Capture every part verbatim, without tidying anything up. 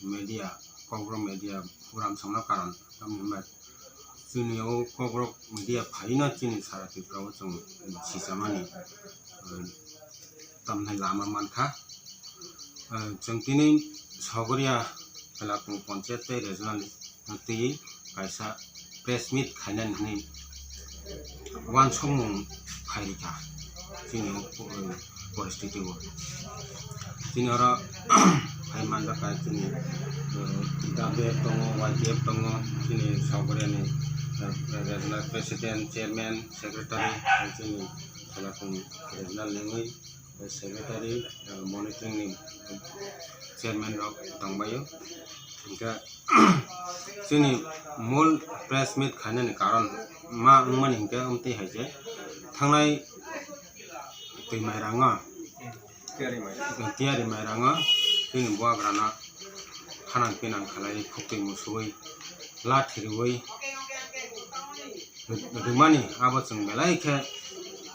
media, Kokborok media uram songno karon, tamni hwnba chini o Kokborok media phaino chini sara Tripura o chwng sichamani, eh, tamni lama mankha. Eh, chwng tini Sogoria Khelakung Panchayat tei regional twi kaisa press meet khainani hwnwi uansukmung phairikha chini o po-, poristiti o. Chini oro phai manjakha chini, eh, W F tongo, Y T F tongo, chini Sogoriani, eh, regional president, chairman, secretary, chini Khelakung regional nengwi. Secretary, eh, monitoring ni chairman rok tongbaio. Hingkhe chini mol press meet khainani karon ma wngmani hingkhe amtwi hai khe thangnai twi mairango, tiyari mairango chini buagrano khanang pinang khalai, phuktwi musuwi, lathi riwi, rwmani abo chwng belai khe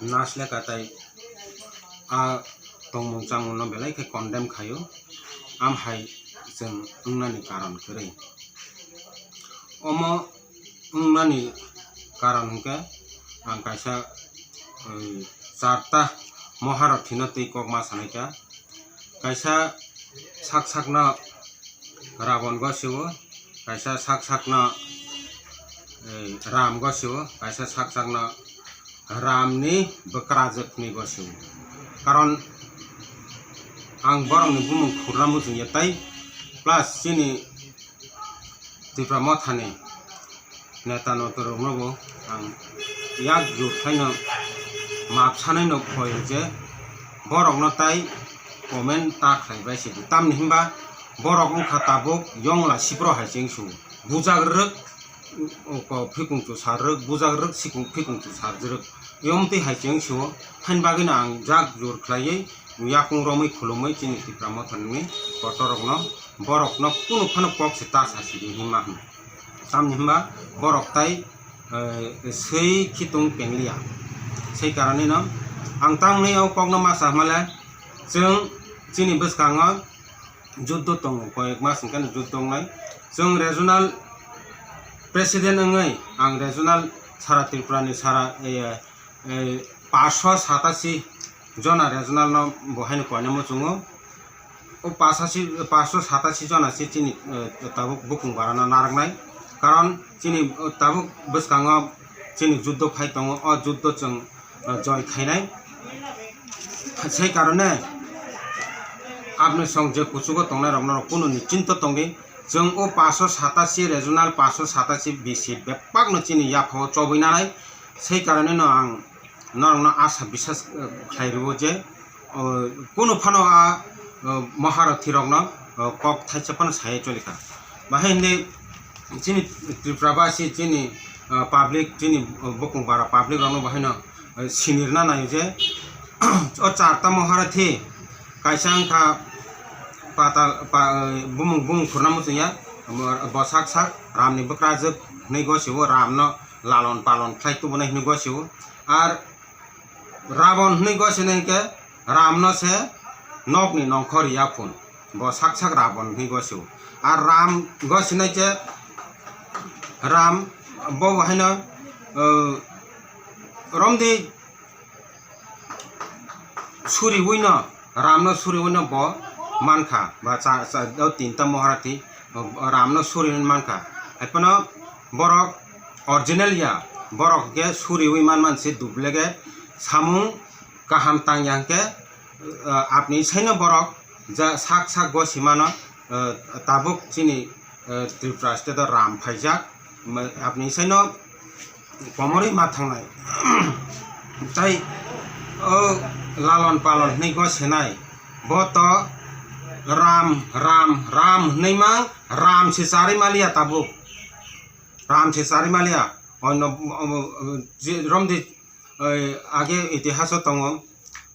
nasleka tei a tongmung chamungno belai khe condemn khaio, amhai chwng wngnani karon kwrwi. Omo wngnani karon hwnkhe ang kaisa, oi, charta moharothino twi kok ma sanaikha. Kaisa sak sakno Rabon gosio, kaisa sak sakno, eh, Ram gosio, kaisa sak sakno Ramni bwkrajwk hwnwi gosio. Karon ang borokni bumung khurna muchungya tei plus chini Tipra Mothani neta notorokno bo ang yak jur khlaino map sanai no koi je borokno tai comment ta khlai bai se, tamni hwnba borok wngkha tabuk yongla sipro hai chengsu bujak rwk, o, ko phikung chu sar rwk, bujak rwk sikung phikung chu sar rwk, yomtwi hai chengsu, hain bagwino ang jak jur khlaiwi yakung romwi khulumwi chini Tipra Mothani kotorokno, borokno kunu phano kok se ta sa sidi hinma hwn. Tamni hwnba borok tai, eh, swi khitung pengliya. Sei karonino ang tangni o kokno ma sa hwnmale, chwng chini bwskango juddo tongo, koyek mas hwnkhe juddo wngnai. Chwng regional president wngwi ang regional sara Tripura ni sara, eh, eh, paanch sho satashi jona regional no bo haino koina muchungo. O pasashi, paanch sho satashi jona se chini, eh, tabuk bukung barano narwknai. Karon chini, eh, tabuk bwskango chini juddo phai tongo, o juddo chwng, eh, joy khainai. Sei karone apni song je kuchugo tongnai rok norok kunu nichinto tongdi. Chwng o paanch sho satashi regional, paanch sho satashi B C bebakno chini yaphao chobwi nanai. Sei karone no ang norokno asa bisas, eh, khlai rwo je, oh, kunu phano a, oh, Maharothi rokno, oh, kok thaisa phano sai choli kha. Bahai hwnwi chini Tripura basi, chini, ah, public, chini, oh, bukung bara public rokno bahaino, eh, sinirna naio je o charta Maharothi kaisa wngkha patal, pa, eh, bumung, bumung khurna muchungya, bo sak sak Ramni bwkrajwk hwnwi gosio, Ramno lalon palon khlai tubunai hwnwi gosio. Ar Rabon hwnwi gosinai khe Ramno se nokni nongkhor ya phun, bo sak sak Rabon hwnwi gosio. Ar Ram gosinai khe Ram bo haino, eh, romdi suriwino, Ramno suriwino bo mankha, ba cha, cha, o tinta Maharothi, o Ramno suriwino mankha. Haiphano borok original ya, borok khe suriwi manman se duplicate samung kaham tangya hwnkhe, eh, apni saino borok ja sak sak gosimano, eh, tabuk chini, eh, Tripura state o Ram phaijak, ma-, apni saino komorwi ma thangnai. Tai o lalon palon hwnwi gosinai, bo to Ram, Ram, Ram hwnwi mang, Ram se charwi maliya tabuk, Ram se charwi maliya. Ono, o, o, je romdi, eh, age itihaso tongo,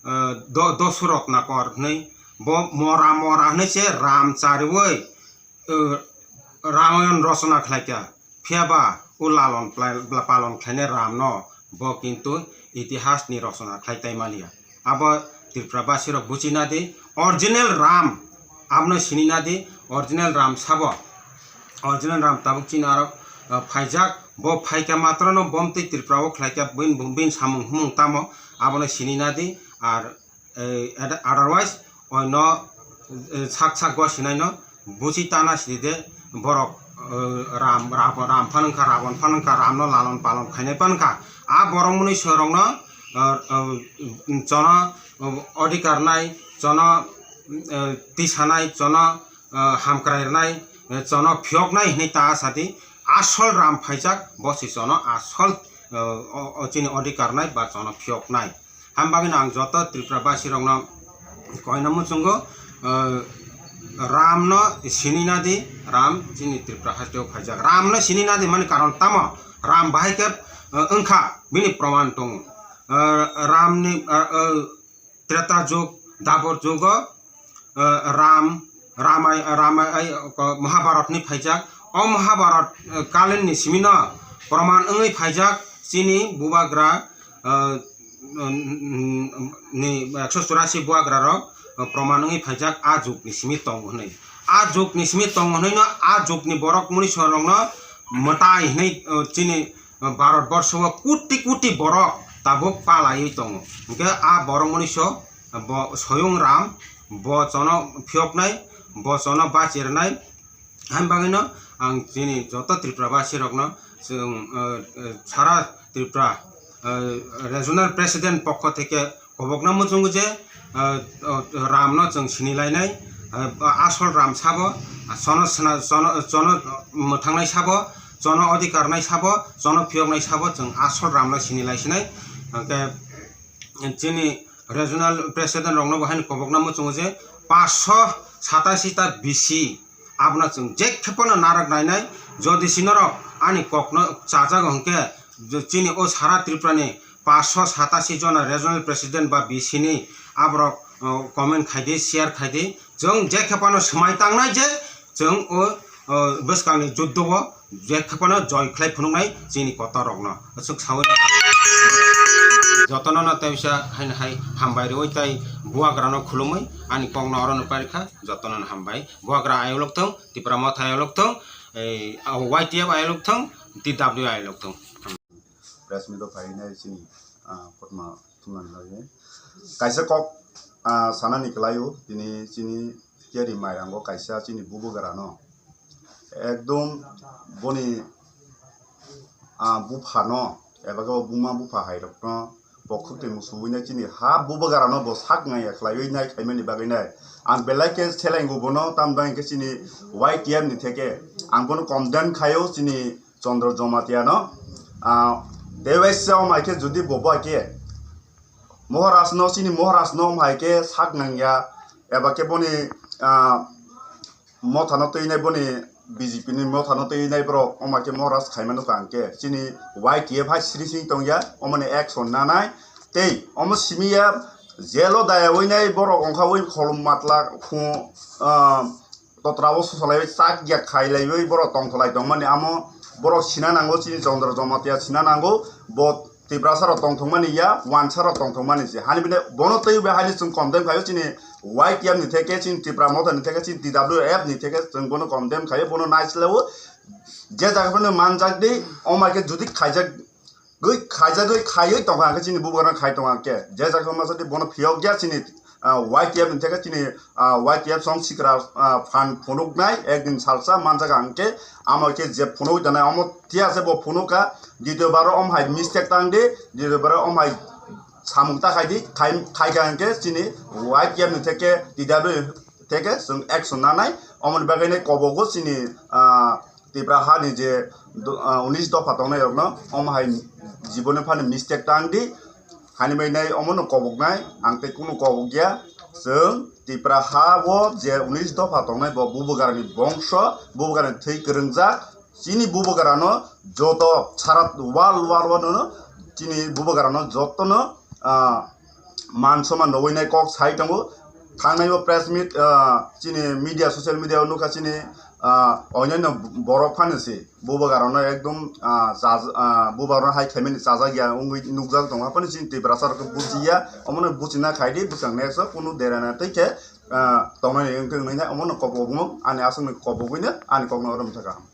eh, do-, Dosurok Nakor hwnwi, bo mora mora hwnwi se Ram chariwi, eh, Ramayon rochona khlaikha. Phiyaba o lalon plai-, palon khlainai Ramno bo kintu itihasni rochona khlai tai maliya. Abo Tripura basirok buchina di, original Ram abono sinina di, original Ram sabo, original Ram tabuk chini aro, ah, phaijak, bo phaikha matrono bom tei Tripura o khlaikha, bini, bini samung humung tamo, abono sini nadi, ar, eh, otherwise, oino, eh, sak sak go sinaino, buchi tana sidi de, borok, eh, Ram, Ram, Ram phanwngkha, Ravon phanwngkha, Ramno lalon palon khainai phanwngkha. A borok mwnwi sorokno, eh, eh, chono, eh, odhikar nai, chono, eh, tisanai, chono, ah, hamkrai rwnai, eh, chono phiyoknai hinwi ta sadi, asol Ram phaijak, bo se chono asol, eh, o, o chini odhikar nai ba chono phiyoknai. Ham bagwino ang joto Tripura basi rokno koina muchungo, eh, Ramno sini nadi, Ram chini Tripura hasteo phaijak. Ramno sini nadi mani karon tamo, Ram bahai khe, eh, wngkha, bini proman tongo. Eh, Ramni, eh, eh, Treta jug, Dabor jugo, eh, Ram, Ramai, Ramai, ai, ko, Mahabharat ni phaijak. O Mahabharat, eh, kalin ni simino proman wngwi phaijak chini bubagra, eh, ni ekso churasi bubagra rok, eh, proman wngwi phaijak a jug ni simi tongo hwnwi. A jug ni simi tongo hwnwi no a jug ni borok muni sorokno mwtai hwnwi, eh, chini Bharat borsho o koti koti borok tabuk palaiwi tongo. Hwnkhe a borok mwnwi so bo Soyung Ram, bo chono phiyoknai, bo chono bachirnai. Hain bagwino ang chini joto Tripura basi rokno chwng, eh, eh, sara Tripura, eh, regional president pokho theke kobokna muchungo je, ah, ah, Ramno chwng sini lainai, ah, asol Ram sabo, ah, chono sna-, chono, chono mwthangnai sabo, chono odhikar nai sabo, chono phiyoknai sabo, chwng asol Ramno sini lai sinai. Hwnkhe chini regional president rokno bo haino kobokna muchungo je paanch sho satashi ta B C. Abono chwng je khe phano narwk nainai, jodi si norok ani kokno chajago hwnkhe, je chini o sara Tripura ni paanch sho satashi jona regional president ba B C ni aborok, o, comment khai di, share khai di, chwng je khe phano swmai tangnai je chwng o, o, bwskangni juddo o je khe phano joy khlai phunuknai chini kotor rokno. Aswk saui jotono no tei bisa haino hai hambai rwi tei bubagrano khulumwi ani kokno orono parikha, jotono no hambai. Bubagra ayolok thung, Tipra Motha ayolok thung, ei, ah, Y T F ayolok thung, T W ayolok thung. Press meet o phainai chini, ah, kothoma thumnani bagwi. Kaisa kok, ah, sanani kwlaio, tini chini Keri Mairango kaisa chini bubagrano ekdom boni, ah, buphano, eba khe o buma bupha hairokno bo khuk twi musuwi nai chini ha bubagrano bo sak nai ya khlaiwi nai khaimani bagwi nai. Ang belai khe selengo bono, tamni bagwi khe chini Y T F ni theke ang bono condemn khaio chini Chandra Jamatia no. Ah, tei waisa o mai khe jodi bo bai khe Maharaj no, chini Maharaj no mai khe sak nang ya, eba khe boni, ah, Motha no twi nai boni B J P ni Motha no twi nai borok, omo khe Maharaj khaimano tang khe chini Y T F hai sri sing tong ya, omo ni action nanai tei omo simi ya jail o daya wi nai borok ongkha wi kholom matla khu, ah, totra o sosalai wi chak ya khai lai wi borok tong tholai tong mani amo borok sina nango chini Chandra Jamatia sina nango bo Tiprasa rok tongthokmani ya, wansa rok tongthokmani se. Hani bini bono twi bai hani chwng condemn khaio chini Y T F ni theke, chini Tipra Motha ni theke, chini T W F ni theke chwng bono condemn khaio, bono naisilao. Je jaga phano manjak di, omai khe jodi khaijak gwi, khaijak gwi khaiwi tongkha hwnkhe chini bubagrano khai tongkha hwnkhe. Je jaga phano manjak di, bono phiyok ya chini ah, Y T F ni theke chini, ah, Y T F song sikra, ah, phan phunuknai ekdin salsa manjak ang khe amo khe je phunuk janai omo tiya se bo phunuk ka, ditiyo baro om hai mistake tang di, ditiyo baro om hai samung ta khai di, khai, khai ka ang khe chini Y T F ni theke T W theke chwng action nanai, omo ni bagwi nai kobogo chini, ah, Tipra ha ni je do-, ah, unis dopha tongnai rok no om hai jiboni phani mistake tang di, Hani bai nai omo no kobok nai, ang tei kunu kobok ya. Chwng Tipra ha o je unis dopha tongnai bo bubagra ni bongso, bubagra ni thwi kwrwngjak. Chini bubagra no joto sara world, world o no chini bubagra no joto no, ah, man soman rwui nai kok sai tongo. Thangnai o press meet, ah, chini media, social media o nukha chini, ah, onyaino borok phano se. Bubagrano ekdom, ah, chaj-, ah, bubagrano hai khaimani chajak ya wngwi nukjak tongo. Haphano chini Tiprasa rok khe bujiya, omono buchina khaidi bwskango next o kunu derana tei khe ah, tongnai wngkha wngnai, omono kok bo bumung, ani aswkni kok bo buino, ani kokno oro mtha kaham.